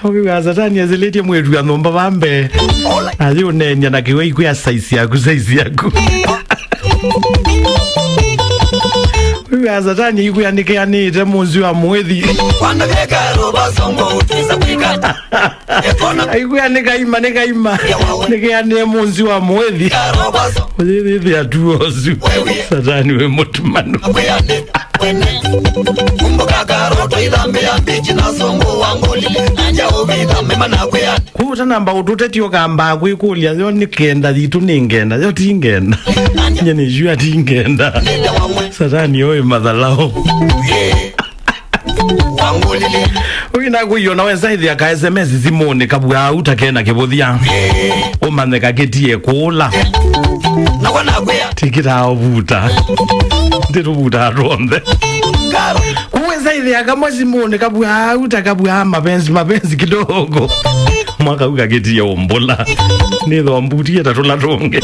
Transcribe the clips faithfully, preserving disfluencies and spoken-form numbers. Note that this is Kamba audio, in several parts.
Ũkĩw'a Satani asĩlĩtye mwĩĩtu wa nyũmba va mbee. Ayĩũneenya na kĩw'ũ ikwĩa size yaku, size yaku. Ũkĩw'a Satani ikwĩa nĩkĩanĩte mũnzi wa mũĩthi. Aikwĩa nĩ kaima, nĩ kaima. Nĩkĩanĩe mũnzi wa mũĩthi. Ũyĩthĩthĩa tu osu. Satani wĩ mũtumanu. Kumbuka karo twaithambĩa mbichi na sũngũ wa ngũli, na nja ũvitha mema na kwĩa. Kwoou ũtanamba ũtũtetia ũkambaa kwĩkũlya, yo nĩ kenda yitũ nĩ ngenda, yo ti ngenda. Nye nĩsyua ti ngenda. Satani oĩ mathalao. Wa ngũli. Ũinakwĩiona wesa ĩthĩa ka S M S simũnĩ kavuaa au ta kena kĩvũthya. Ũmanye kakĩtie kũũla. Nawe nakwĩa. Tikĩtaa ũvuta. Ndĩtũvutaa twonthe. Kũu wesa ĩthĩa kamwe simũnĩ kavuaa au ta kavuaa mapenzi, mapenzi kidogo. Mwaka u kakĩtie ũmbũla. Nĩthwa mbutie ta tũla tũngĩ.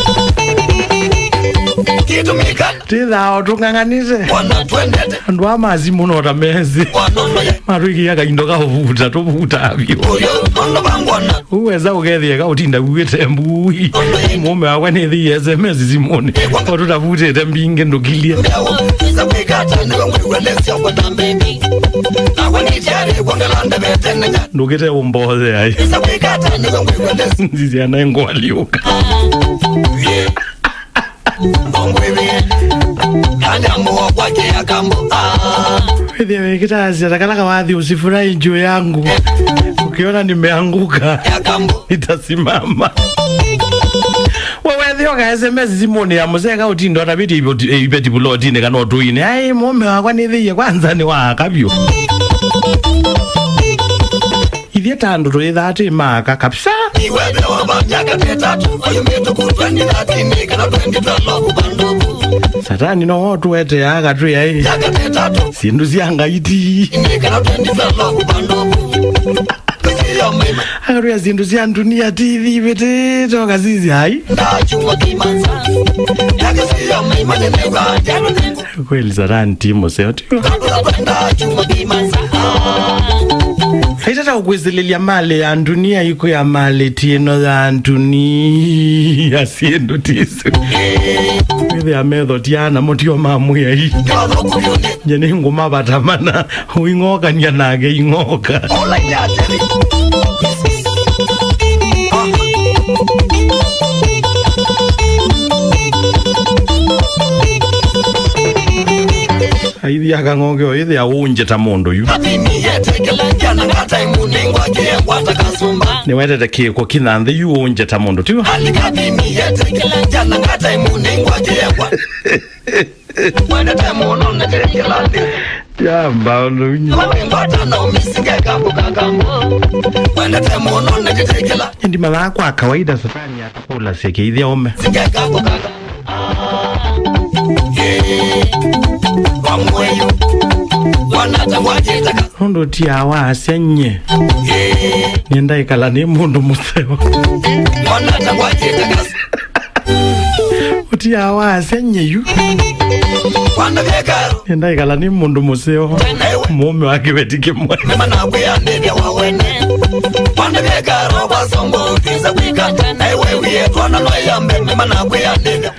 Kĩtũmĩka. Tĩthaa o tũng'ang'anĩte. Wana twendete. Andũ aa ma simũ no ta mesĩ. Matwĩkĩa kaindo ka ũvuta, tũvutaa vyũ. Ũyũ, nondo vangwana. Ũu wesa ũkethĩeka ũtinda uĩte mbui. Mũũme wakwa nĩthĩie S M S simũnĩ. O tũtavutĩte mbingĩ ndũkilye. Nza kwĩkata, nĩwe ngwĩwelesya kwa na baby. Nawe nĩ tayari kuongela ndebete nenya. Ndũkĩte ũmboze ai. Nza kwĩkata, nĩwe ngwĩwelesya. Nzizia naĩ ngwaliũka. Yeah. Wĩthĩa wĩkĩtaasya ta kala kawathi, "Usifurahi juu yangu, ukiona nimeanguka, nitasimama." We wethĩa ũka S M S simũnĩ ya mũseka ũtinda ũtavĩtye iveti, iveti vulotinĩ kana ũtũinĩ. Ai, mũũme wakwa nĩthĩie kwanza nĩ wa aka vyũ. Ithyĩ ta andũ tũyĩthaa twĩ maaka kabisa. Iwethe wa myaka ĩtatũ, oyu mĩtũku twenty thirteen kana twenty twelve vandũ. Satani no ũtũeteaa akatwĩa ĩ. Myaka ĩtatũ. Syĩndũ sya Ngai ti. Kana twenty twelve vandũ. Akatwĩa syĩndũ sya ndunia ti ithivĩtĩte ũkasisya ai. Ndachuma kimanza. Yakisiya maimane newa. Kweli Satani ti mũseo, ti w'o? Aitata ũkwĩsĩlĩlya malĩ ya ndunia, ikwĩa malĩ ti ĩno ya ndunia, syĩndũ ti isu. Wĩthĩa metho ti ana mũtio ma mwĩai. Nye nĩ ngũmavata mana, ũing'okany'a nake ing'oka. Aithi akang'oke o ĩthĩa ũnje ta mũndũ yu. Athini yetekela jana ngata imunengwa kĩengwa ta kasumba. Nĩwetete kĩko kina nthĩ yu ũnje ta mũndũ, tiwa? Alikathini yetekela jana ngata imunengwa kĩengwa. Wendete mũno nĩkĩkĩla nthĩ. Yamba ũndũ unyi. Ngwata na ũmisinge kambo kakambo. Wendete mũno nĩkĩkĩla. Ĩndĩ mathaa kwa kawaida Satani atakũlasya kĩithya ũme. Singe kambo kakambo. Nũndũ ũtiaa waasya nye, nĩenda ĩkala nĩ mũndũ mũseo. Ũtiaa waasya nye yu, nĩenda ĩkala nĩ mũndũ mũseo, mũũme wa kĩveti kĩmwe.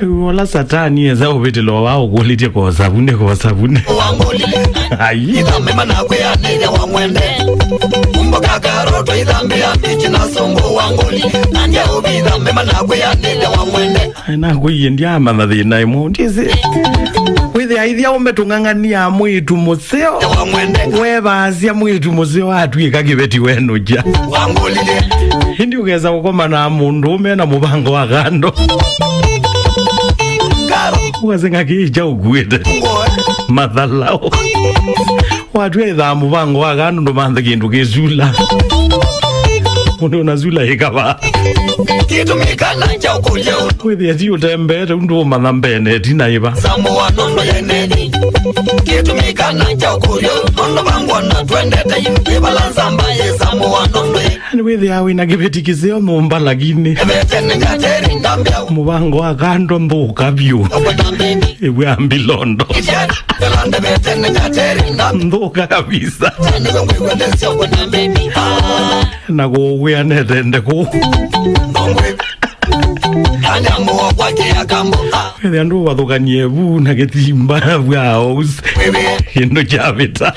Rĩu ola Satani esa ũvĩtĩlo wa ũkũlĩtye kosa vune, kosa vune. Ai. Ithame manakwĩanĩthya wa mwende. Kumbuka karo twaithambĩa mbichi na sũngũ wa ngũli. Na ndia ũvithame manakwĩanĩthya wa mwende. Ai, nakwĩie ndiamanya thĩna ĩmwe. Ndĩsĩ. Wĩthĩa ithya ũme tũng'ang'ania mwĩĩtu mũseo. Wa mwende. Wevaasya mwĩĩtu mũseo atw'ĩka kĩveti wenũkya. Wa ngũli. Ĩndĩ ũkesa kũkoma na mũndũ ũme na mũvango wa kando. Karo. Ũkaseng'a kĩĩ kya ũkuĩte. Ngoe. Mathalao. Watw'ĩthaa mũvango wa kando ndũmanthe kĩndũ kĩsula. Mũndũ ũnasula ĩkava. Kĩtũmĩkana kya ũkũlya. Wĩthĩa ti ũtembeete ũndũ ũmanya mbene ĩtina ĩva. Samũa nũndũ yeneni. Kĩtũmĩkana kya ũkũlya. Nũndũ vangwa na twendete yu. Ĩvala nzamba yĩ samũa nũndũ yĩ. Nĩwĩthĩaa wĩna kĩveti kĩseo nyũmba, lakini mũvango wa kando nthũka vyũ. Ĩw'a mbilondo. Nthũka kabisa. Na kũwĩa netende kũu. Wĩthĩa ndũvathũkanie vu na kĩtimba vya house. Kĩndũ kyavĩta.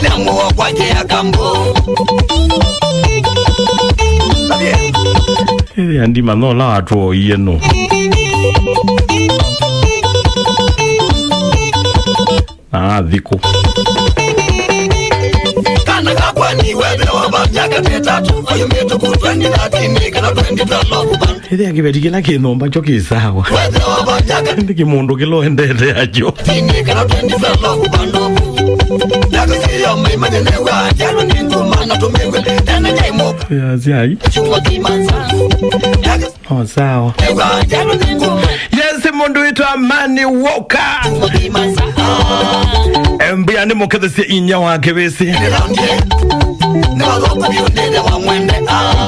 Ĩthĩa ndima nola watwoie nũ. Na athikũ. Kana kakwa ni wethe wa myaka mĩtatũ, oyu mĩtuku twenty thirteen kana twenty twelve. Ĩthĩa kĩveti kĩla kĩ nyũmba kyo kĩ sawa. Wethe wa myaka. Ĩndĩ kĩmũndũ kĩla ũendete akyo. Tini kana twenty twelve. Yasiai. Oh, sawa. Yes, mũndũ witũ Amani Walker. Mbia nĩ mũkethesya inya wa kĩvĩsĩ.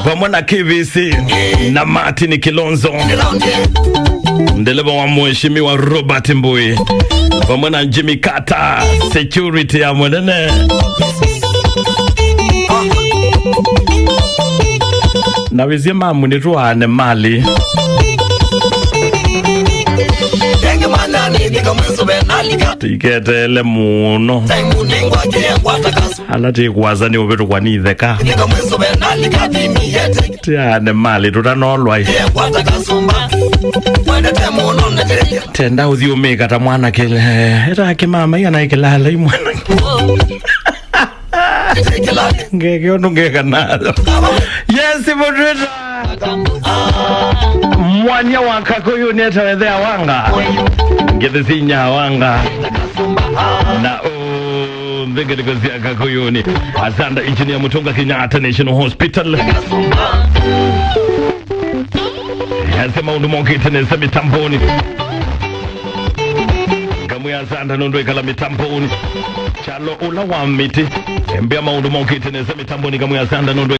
Vamwe na K V C na Martin Kilonzo. Ndeleva wa Mheshimiwa Robert Mbui. Vamwe na Jimmy Carter, security ya mũnene. Na wĩsĩ mamu nĩtũaane mali. Tiketeele mũno. Ala tĩkwasa nĩ ũvĩtũkwa nĩ itheka. Tĩane mali tũtanolwa. Tenda ũthiũmĩka ta mwanake. Ĩtake mama iana ĩkĩlala imwana. Ngeke ũndũ ngeka nayo. Yes, mũndũ wĩtwa Mwania wa Kakũyũ nĩetawa Ethea Wanga. Ngĩthĩ sinya Wanga. Na ũnthĩ ngeleko sya Kakũyũnĩ. Asanda Engineer Mutunga Kenyatta National Hospital. Yase maũndũ mokĩte nesa mĩtamboni. Ngamwĩa asanda nũndũ ĩkala mĩtamboni. Kyalo ũla wa mĩtĩ. Embea maũndũ mokĩte nesa mĩtamboni, ngamwĩa asanda nũndũ